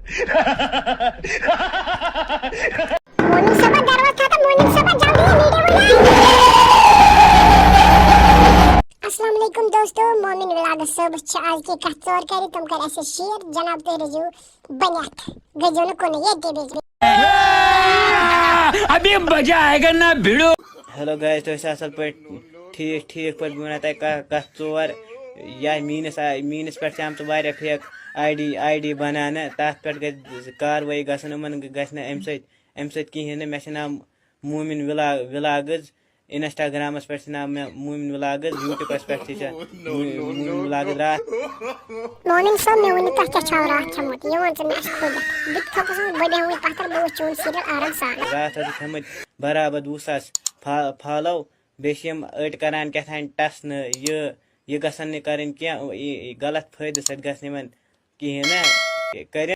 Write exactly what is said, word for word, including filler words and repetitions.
مومن صٲبہ، دروازٕ کھٹا، مومن صٲبہ، جلدی یہِ video بناو۔ السلام علیکم دوستو، مومن ولاگس صٲبس چھِ آز کی کتھ ژور کرِ، تِم کرِ اسہِ share، جناب تُہۍ روٗزِو بنیتھ، گٔژھِو نہٕ کُنُے، ییٚتہِ بیٚیہِ۔ ابھی مزہ آئے گا نا بھیڑو۔ Hello guys، تُہۍ ٲسِو اَصٕل پٲٹھۍ؟ ٹھیٖک، ٹھیٖک پٲٹھۍ، بہٕ وَنو تۄہہِ کَتھ، کَتھ ژور۔ یا میٛٲنِس آ-، میٛٲنِس پٮ۪ٹھ چھِ آمژٕ واریاہ fake ID، ID بَناونہٕ، تَتھ پٮ۪ٹھ گژھِ کاروٲیی گژھٕنۍ، یِمَن گژھِ نہٕ اَمہِ سۭتۍ، اَمہِ سۭتۍ کِہیٖنۍ نہٕ۔ مےٚ چھِ ناو موٗمِن وِلا-، وِلاگٕز، Instagramَس پٮ۪ٹھ چھِ ناو مےٚ موٗمِن وِلاگٕز، YouTubeَس پٮ۪ٹھ تہِ چھِ موٗ-، موٗمِن وِلاگٕز راتھ۔ مومن صٲب، مےٚ ؤنِو، تۄہہِ کیٛاہ چھَو راتھ کھیوٚمُت؟ یہِ وَن ژٕ مےٚ اَسہِ کھوٗلِتھ۔ بہٕ تہِ کھوٚتُس وۄنۍ، بہٕ بیٚہمَے پَتھَر، بہٕ وٕچھِ چون serial آرام سان۔ راتھ حظ چھِ کھیٚمٕتۍ برابر وُہ ساس پھا-، پھالو۔ بیٚیہِ چھِ یِم أڑۍ کَران کیٛاہ تام ٹَس نہٕ، یہِ، یہِ گژھن نہٕ کَرٕنۍ کینٛہہ، یہِ، یہِ غلط فٲیدٕ سۭتۍ گژھِ نہٕ یِمَن کِہیٖنۍ نہٕ۔ کٔرِو